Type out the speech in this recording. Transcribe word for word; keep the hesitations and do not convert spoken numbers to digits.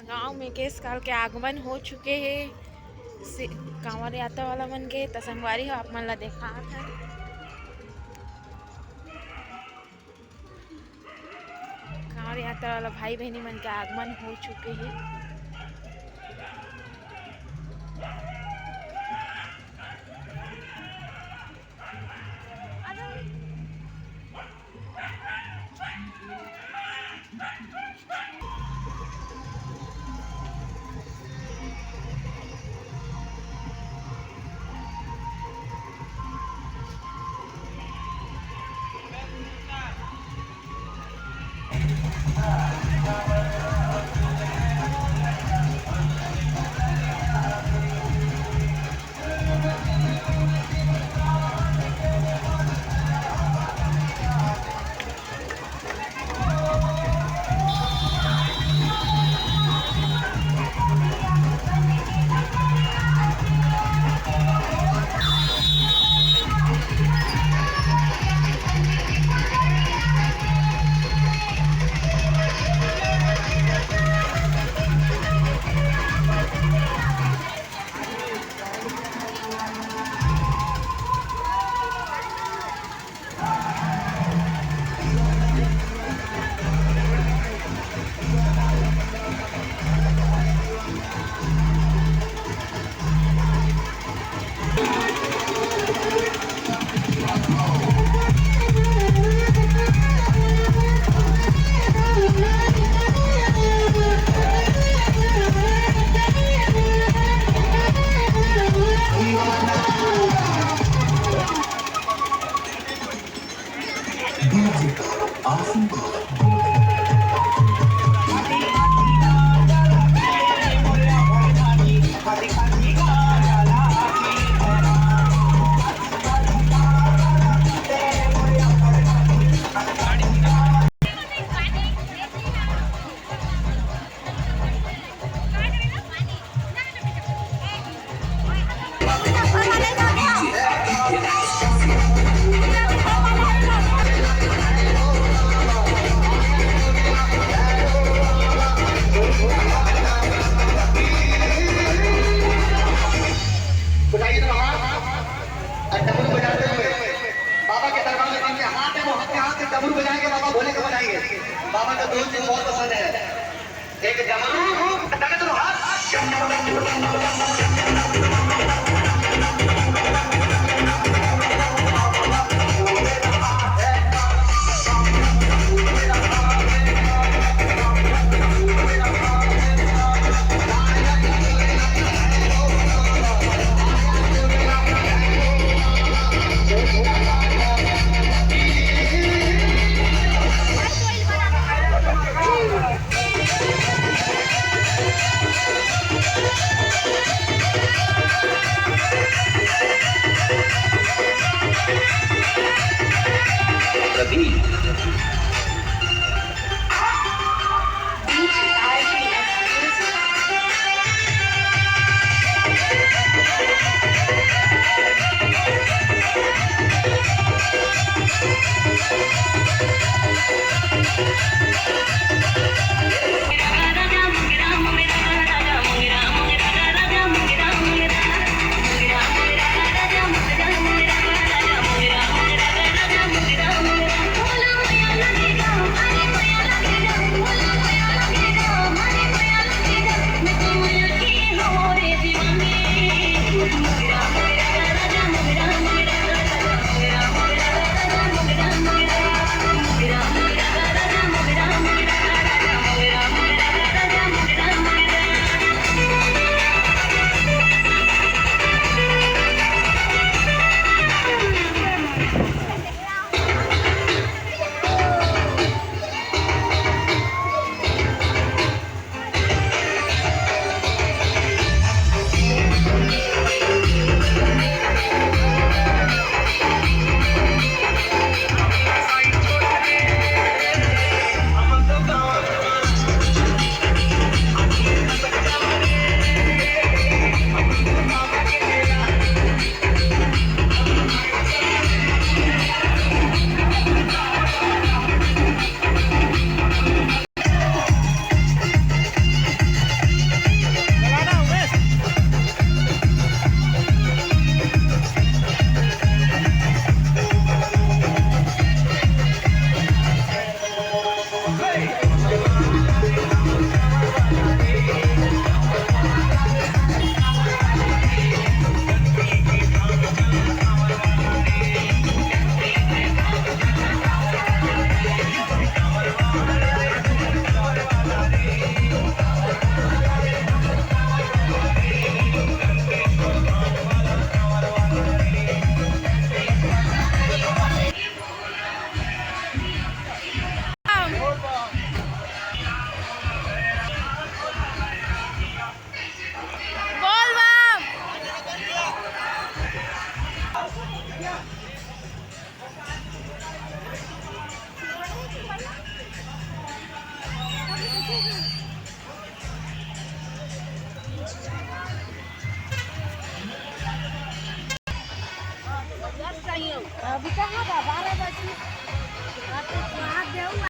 गांव में केश काल के आगमन हो चुके हे। से-, कांवर यात्रा वाला मन के त संगवारी हो, आप मन ला देखात हन। कांवर यात्रा वाला भाई बहिनी मन के आगमन हो चुके हे। उठाइए तो हाथ और डमरू बजाते हुए बाबा के दरबार में जिनके हाथ है, वो अपने हाथ से डमरू बजाएंगे, बाबा भोले को बनाएंगे। बाबा का दो चीज बहुत पसंद है, एक डमरू, नगद हाथ। अभी कहाँ बा? बारह बजे। आप तो स्वाद देऊ।